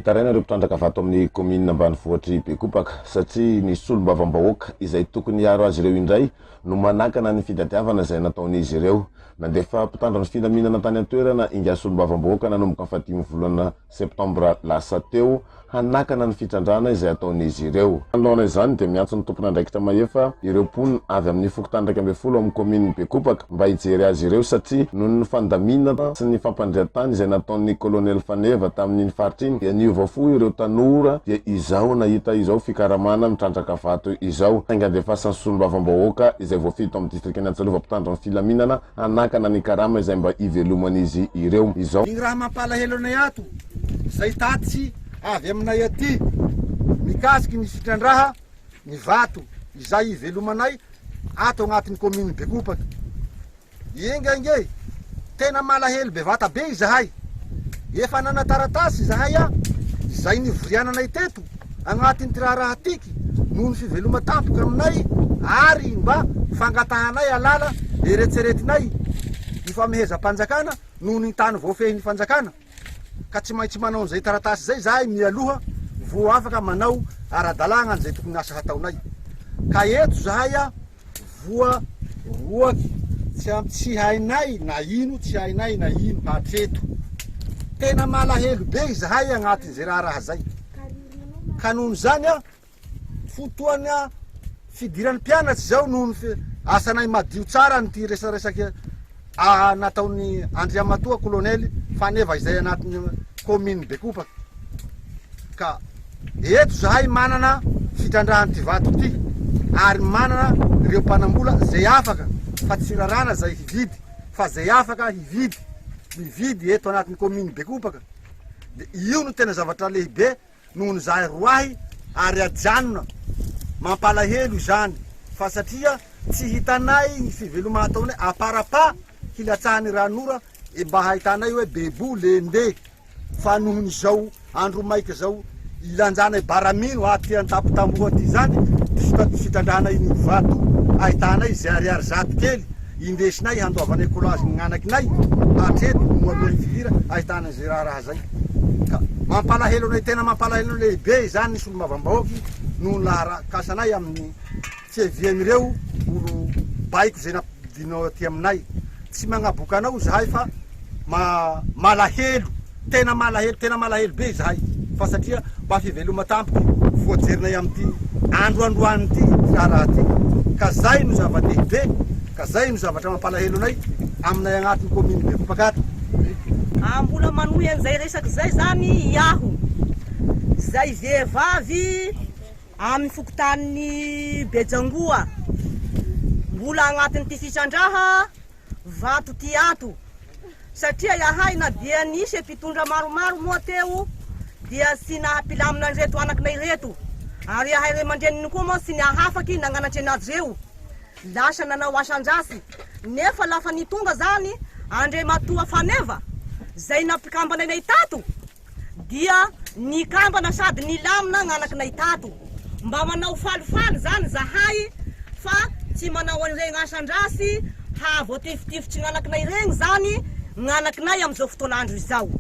Mitaraina ireo mpitrandraka vato amin'ny kaominina ambanivohitr'i Bekopaka satria ny solombavambahoaka izay tokony hiaro azy ireo indray no manakana ny fitadiavana izay nataon'izy ireo. Nandefa mpitandro ny filaminana tany an-toerana ingahy solombavambahoaka nanomboka ny fahadimy volana septambra lasa teo hanakana ny fitrandrahana izay ataon'izy ireo. Manoloana izany dia miantso ny tompon'andraikitra mahefa ireo mponina avy amin'ny fokontany 11 ao amin'ny kaominin'i Bekopaka mba hijery azy ireo satria noho ny fandaminana sy ny fampandrian-tany izay nataon'ny kolonely Faneva tamin'iny faritra iny dia niova fo ireo tanora dia izao nahita izao fikaramana mitrandraka vato izao saingy andefasan'ny solombavambahoaka izay voafidy tao amin'ny distrikan'i Antsalova mpitandro ny filaminana hanakana ny karama izay mba hiveloman'izy ireo izao. Igny raha mampalahelo anay ato zay tatitsy avy aminay aty mikasiky ny fitrandraha ny vato izay ivelomanay ato agnatin'ny commune Bekopaky. Enga ange, tena malahelo bevata be izahay. Efa nana taratasy izahay a, izay nivoriananay teto agnatin'ity raharaha tiky noho ny fiveloma tampoka aminay ary mba fangatahanay alala eretseretinay ifamehezam-panjakana noho ny tany voafehin'ny fanjakana ka tsy maintsy manao an'izay taratasy izay izahay mialoha vao afaka manao ara-dalàgna an'izay tokony asa hataonay ka eto izahay a Voa roaky tsy ampy tsy hainay na ino tsy hainay na ino hatreto. Tena malahelo be izahay agnatin'izay raharaha zay. Ka noho izany a, fotoana fidiran'ny mpianatsy izao noho ny asanay madio tsara an'ity resaresaky nataon'ny Andriamatoa Kolonely Faneva izay anatin'ny commune Bekopaky. Ka eto zahay manana fitrandrahan'ity vato ity ary manana ireo mpanambola zay afaka fa tsy rarana zay hividy fa zay afaka hividy mividy eto anatin'ny commune Bekopaka de io no tena zavatra lehibe noho ny zahay roahy ary ajanona mampalahelo izany fa satria tsy hitanay ny fiveloma ataonay aparapa hilatsahan'ny ranora e mba hahitanay hoe bebo lende fa nohon' izao andro maika izao ilanjanay baramino aty an-tampon-tamboho aty izany ty fitrandrahanay ny vato ahitanay izay ariary zato kely indesinay handoavanay kolazy ny anakinay hatreto no alohan'ny fidira ahitana izay raharaha izay ka mampalahelo anay tena mampalahelo anay lehibe izany ny solombavambahoaky noho ny laharan-kasanay amin'ny fiavian'ireo olo baiko izay nampidinao aty aminay tsy magnaboka anao izahay fa ma malahelo tena malahelo tena malahelo be izahay fa satria mba fiveloma tampoky voajerinay amin'ity andro androany ity raharaha ity ka zay no zava-dehibe ka zay no zavatra mampalahelo anay aminay agnatin'ny commune Bekopaka ato. Ah mbola manohy an'izay resaka izay zany iaho zay vehivavy amin'ny fokontanin'i Bejangoa mbola agnatin'ity fitrandraha vato ty ato satria iahay na dia nisy mpitondra maromaro moa teo dia tsy nahapilamina an'ireto anakinay ireto ary iahay ray aman-dreniny koa moa tsy niahafaky nagnanatry anazy reo lasa nanao asan-dratsy nefa lafa nitonga zany Andriamatoa Faneva zay nampikambana anay tato dia nikambana sady nilamina gnanakinay tato. Mba manao falifaly zany zahay fa tsy manao an'iregny asan-drasy hahavoatifitifitry gnanakinay regny zany gnanakinay amizao fotoan'andro izao.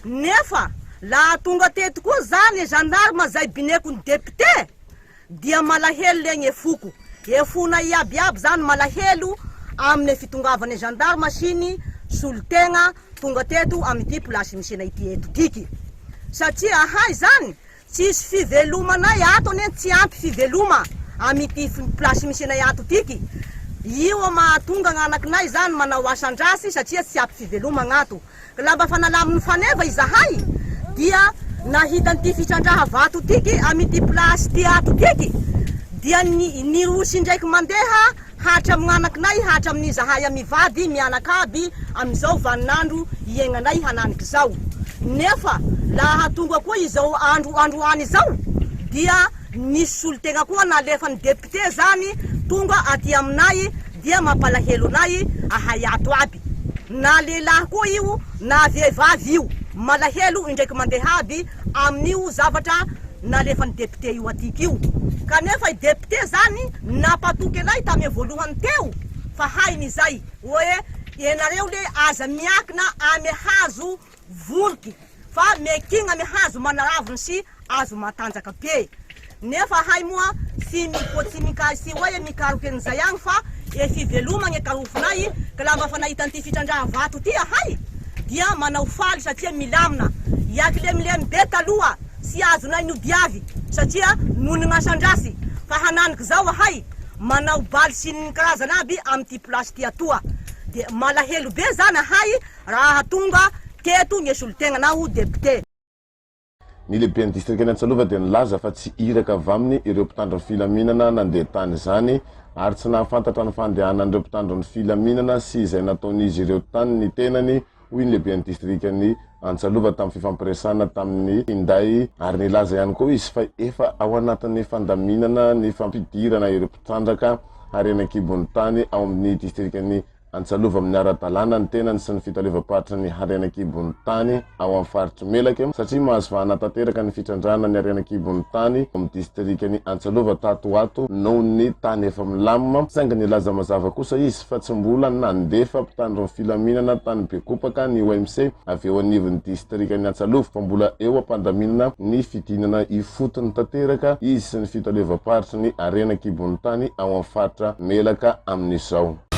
Nefa laha tonga teto koa zany gendarme zay binekon'ny député Dia malahelo le gne foko. E fonay iaby iaby zany malahelo amine fitongavane gendarme sy ny solotegna tonga teto amity place misy anay ity eto tiky. Satria ahay zany tsisy fivelomanay ato anie tsy ampy fiveloma amity place misy anay ato tiky. Io mahatonga gnanakinay zany manao asan-drasy satria tsy ampy fiveloma gnato. Lamba fanalamin'ny faneva izahay dia nahita an'ity fitrandraha vato tiky amin'ity place ty ato tiky dia niroso indraiky mandeha hatra amin'anakinay hatra amin'izahay mivady mianakaby amin'izao vaninandro iaignanay hananik'izao nefa laha tonga koa izao andro androany izao dia nisy solotegna koa nalefan'ny député zany tonga aty aminay dia mampalahelo anay ahay ato aby na lehilahy koa io na vehivavy io malahelo indraiky mandeha aby amin'io zavatra nalefan'ny député io atiky io kanefa i député zany nampatoky anay tamy voalohany teo fa hainy izay oe enareo le aza miakina amy hazo Voroky. Fa mekigna amy hazo manaravony sy azo matanjaka be. Nefa ahay moa tsy miko tsy mika tsy hoe mikaroky an'izay agny fa e fivelomagna e karofinay ka laha mba fa nahita an'ity fitrandraha vato ty ahay dia manao faly satria milamina. Iakilemilemy be taloha tsy azonay nodiavy satria noho ny gn'asan-dratsy fa hananiky zao ahay manao baly sy ny karazana aby amin'ity place ty atoa dia malahelo be zany ahay raha tonga teto ny solotegna ho député. Ny lehiben'ny distrikan'i Antsalova dia nilaza fa tsy iraka avy aminy ireo mpitandro ny filaminana nandeha tany izany ary tsy nahafantatra ny fandehanan'ireo mpitandro ny filaminana sy izay nataon'izy ireo tany ny tenany, hoy ny lehiben'ny distrikan'i Antsalova tamin'ny fifampiresahana tamin'ny finday, ary nilaza ihany koa izy fa efa ao anatin'ny fandaminana ny fampidirana ireo mpitrandraka harena an-kibon'ny tany ao amin'ny distrikan'i Antsalova amin'ny ara-dalàna ny tenany sy ny fitaleovam-paritry ny harena an-kibon'ny tany ao amin'ny faritr'i Melaky satria mahazo vahana tanteraka ny fitrandrahana ny harena an-kibon'ny tany ao amin'ny distrikan'i Antsalova tato ho ato noho ny tany efa milamina, saingy nilaza mazava kosa izy fa tsy mbola nandefa mpitandro ny filaminana tany Bekopaka ny OMC avy eo anivon'ny distrikan'i Antsalova fa mbola eo am-pandaminana ny fidinana ifotony tanteraka izy sy ny fitaleovam-paritry ny harena an-kibon'ny tany ao amin'ny faritra Melaka amin'izao.